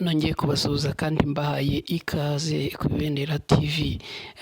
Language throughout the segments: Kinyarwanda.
Nongeye kubasuhuza kandi mbahaye ikaze ku Ibendera TV.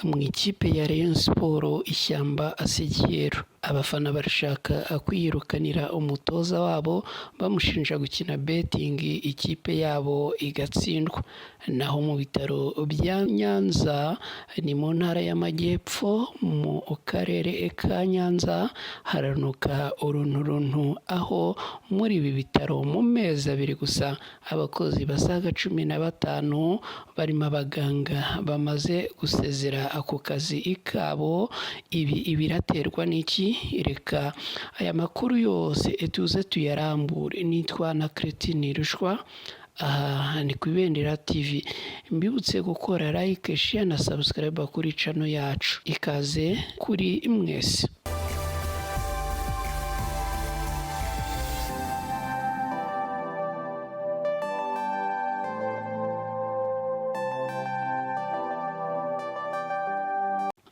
Mu ikipe ya Rayon Sports ishyamba Asikiyeru, abafana barashaka kwiyirukanira umutoza wabo bamushinja gukina betting ikipe yabo igatsindwa. Naho mu bitaro bya Nyanza ni mu ntara y'Amajyepfo mu karere ka Nyanza haranuka urunturuntu, aho muri ibi bitaro mu mezi 2 gusa abakozi basaga 15 barimo abaganga bamaze gusezera ako kazi kabo. Ibi biraterwa n'iki? Reka aya makuru yose tuze tuyarambure. Nitwa na Cretine Rushwa, aha ni ku Ibendera TV. Mbibutse gukora like, share na subscribe kuri channel yacu. Ikaze kuri mwese.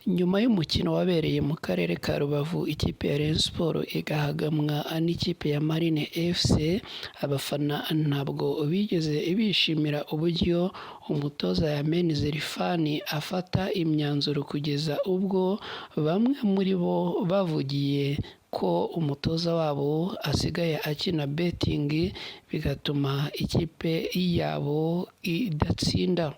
Nyuma y'umukino wabereye mu karere ka Rubavu, ikipe ya Rayon Sports igahagamwa n'ikipe ya Marine FC, abafana ntabwo bigeze bishimira uburyo umutoza Yameni Zerifani afata imyanzuro, kugeza ubwo bamwe muri bo bavugiye ko umutoza wabo asigaye akina betting bigatuma ikipe yabo idatsinda.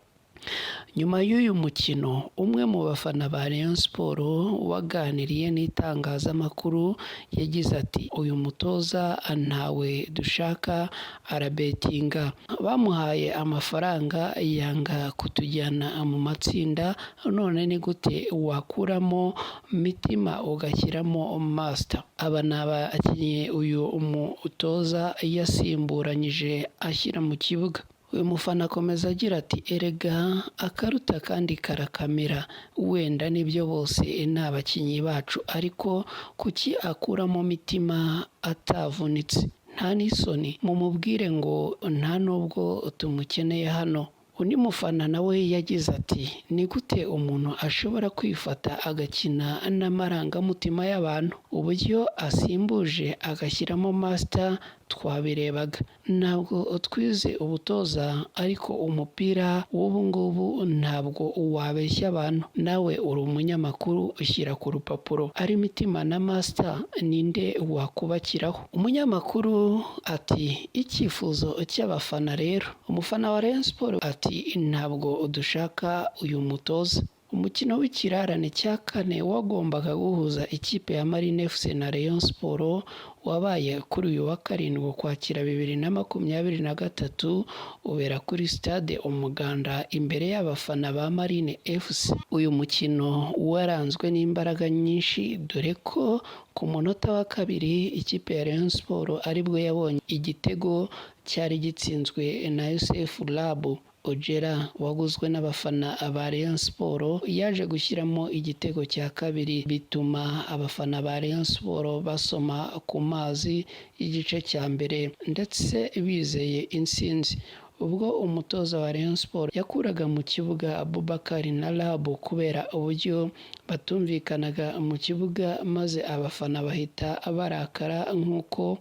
Nyuma y'uyu mukino, umwe mu bafana ba Rayon Sports waganiriye n'itangazamakuru yagize ati: "Uyu mutoza ntawe dushaka, arabetinga. Bamuhaye amafaranga yanga kutujyana mu matsinda, none ni gute wakuramo Mitima ugashyiramo Master?" Aba ni abakinnyi uyu mutoza yasimburanyije ashyira mu kibuga. Uyu mufana akomeza agira ati: "Erega akaruta kandi karakamera, wenda nibyo bose ni abakinnyi bacu, ariko kuki akuramo Mitima atavunitse? Nta n'isoni, mumubwire ngo nta nubwo tumukeneye hano." Undi mufana nawe yagize ati: "Ni gute umuntu ashobora kwifata agakina n'amarangamutima y'abantu? Uburyo asimbuje agashyiramo Master twabirebaga. Ntabwo twize ubutoza, ariko umupira w'ubu ngubu ntabwo wabeshya abantu. Nawe uri umunyamakuru ushyira ku rupapuro, ari Mitima na Master ninde wakubakiraho?" Umunyamakuru ati: "Icyifuzo cy'abafana rero." Umufana wa Rayon Sports ati: "Ntabwo dushaka uyu mutoza." Umukino w'ikirarane cya kane wagombaga guhuza ikipe ya Marine FC na Rayon Sports wabaye kuri uyu wa 7 Ukwakira 2023, ubera kuri stade Umuganda imbere y'abafana ba Marine FC. Uyu mukino waranzwe n'imbaraga nyinshi, dore ko ku munota wa 2 ikipe ya Rayon Sports aribwo yabonye igitego cyari gitsinzwe na Yusuf Rabu Ojera waguzwe n'abafana ba Rayon Sports, yaje gushyiramo igitego cya kabiri bituma abafana ba Rayon Sports basoma ku mazi y'igice cya mbere ndetse bizeye intsinzi. Ubwo umutoza wa Rayon Sports yakuraga mu kibuga Abubakar na Rabu kubera uburyo batumvikanaga mu kibuga, maze abafana bahita barakara nk'uko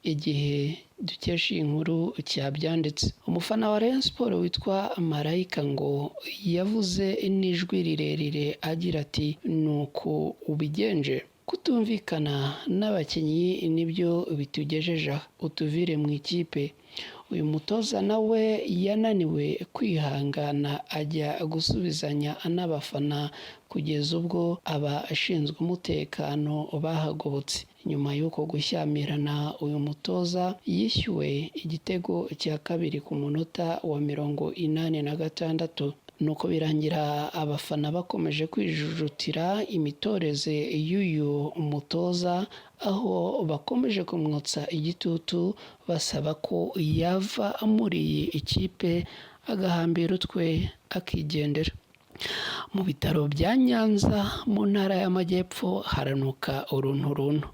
Igihe dukesha iyi nkuru cyabyanditse. Umufana wa Rayon Sports witwa Marayika ngo yavuze n'ijwi rirerire agira ati: "Nuko ubigenje? Kutumvikana n'abakinnyi nibyo bitugejeje aha, utuvire mu ikipe." Uyu mutoza nawe yananiwe kwihangana ajya gusubizanya n'abafana kugeza ubwo abashinzwe umutekano bahagobotse. Nyuma y'uko gushyamirana, uyu mutoza yishyuwe igitego cya kabiri ku munota wa 86. Nuko birangira abafana bakomeje kwijujutira imitoreze y'uyu mutoza, aho bakomeje kumwotsa igitutu basaba ko yava muri iyi ikipe agahambira utwe akigendera. Mu bitaro bya Nyanza mu ntara y'Amajyepfo haranuka urunturuntu.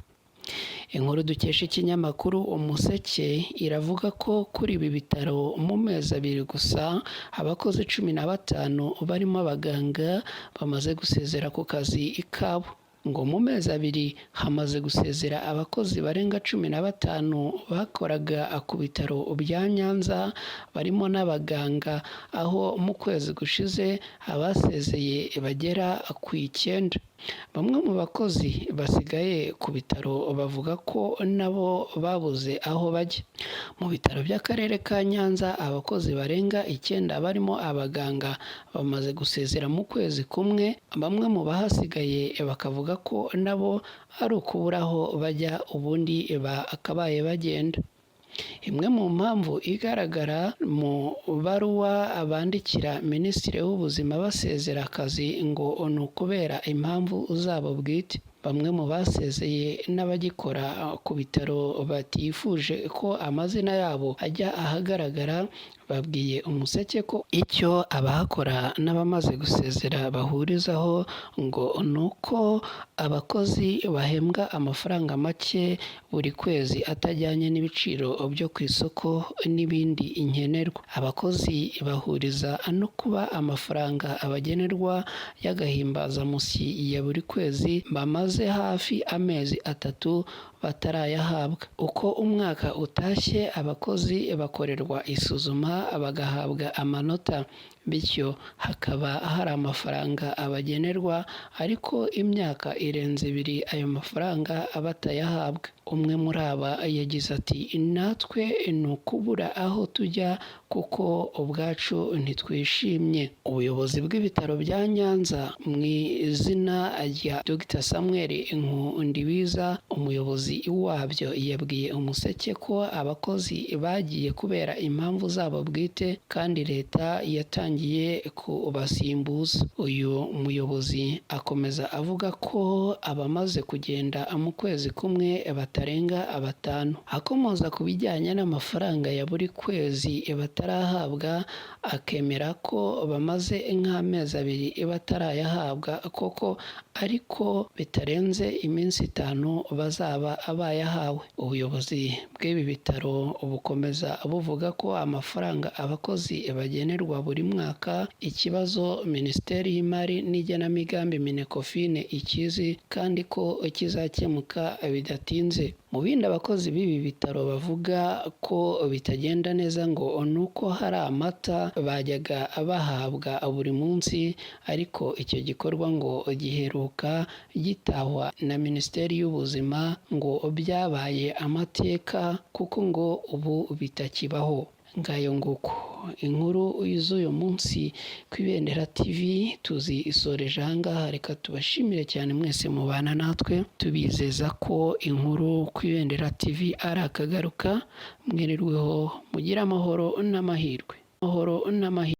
Inkuru dukesha ikinyamakuru Umuseke iravuga ko kuri ibi bitaro mu mezi 2 gusa abakozi 15 barimo abaganga bamaze gusezera ku kazi kabo. Ngo mu mezi 2 hamaze gusezera abakozi barenga 15 bakoraga ku bitaro bya Nyanza, barimo n'abaganga, aho mu kwezi gushize abasezeye bagera ku 9. Bamwe mu bakozi basigaye ku bitaro bavuga ko nabo babuze aho bajya. Mu bitaro by'akarere ka Nyanza abakozi barenga 9 barimo abaganga bamaze gusezera mu kwezi kumwe, bamwe mu bahasigaye bakavuga ko nabo ari ukubura aho bajya ubundi bakabaye bagenda. Imwe mu mpamvu igaragara mu baruwa bandikira Minisitiri w'Ubuzima basezera akazi ngo ni ukubera impamvu zabo bwite. Bamwe mu basezeye n'abagikora ku bitaro batifuje ko amazina yabo ajya ahagaragara babwiye Umuseke ko icyo abahakora n'abamaze gusezera bahurizaho ngo ni uko abakozi bahembwa amafaranga make buri kwezi atajyanye n'ibiciro byo ku isoko n'ibindi nkenerwa. Abakozi bahuriza no kuba amafaranga abagenerwa y'agahimbazamusyi ya buri kwezi bamaze hafi amezi 3 batarayahabwa. Uko umwaka utashye abakozi bakorerwa isuzuma bagahabwa amanota, bityo hakaba hari amafaranga abagenerwa, ariko imyaka irenze 2 ayo mafaranga batayahabwa. Umwe muri aba yagize ati natwe ni ukubura aho tujya kuko ubwacu ntitwishimye. Ubuyobozi bw'ibitaro bya Nyanza mu izina rya Dr Samuel Nkundiwiza, umuyobozi wabyo, yabwiye Umuseke ko abakozi bagiye kubera impamvu zabo bwite kandi leta yatangiye kubasimbuza. Uyu muyobozi akomeza avuga ko abamaze kugenda mu kwezi kumwe batarenga 5. Akomoza ku bijyanye n'amafaranga ya buri kwezi batarahabwa, akemera ko bamaze nk'amezi 2 batarayahabwa koko, ariko bitarenze iminsi 5 bazaba bayahawe. Ubuyobozi bw'ibi bitaro bukomeza buvuga ko amafaranga abakozi bagenerwa buri mwaka ikibazo Minisiteri y'Imari n'Igenamigambi Minecofin ikizi kandi ko kizakemuka bidatinze. Mu bindi abakozi b'ibi bitaro bavuga ko bitagenda neza ngo ni uko hari amata bajyaga bahabwa buri munsi, ariko icyo gikorwa ngo giheruka gitahwa na Minisiteri y'Ubuzima ngo byabaye amateka kuko ngo ubu bitakibaho. Ngayo nguko inkuru z'uyu munsi ku Ibendera TV tuzisoreje aha ngaha. Reka tubashimire cyane mwese mubana natwe, tubizeza ko inkuru ku Ibendera TV ari akagaruka. Mwirirweho, mugire amahoro n'amahirwe. Amahoro n'amahirwe.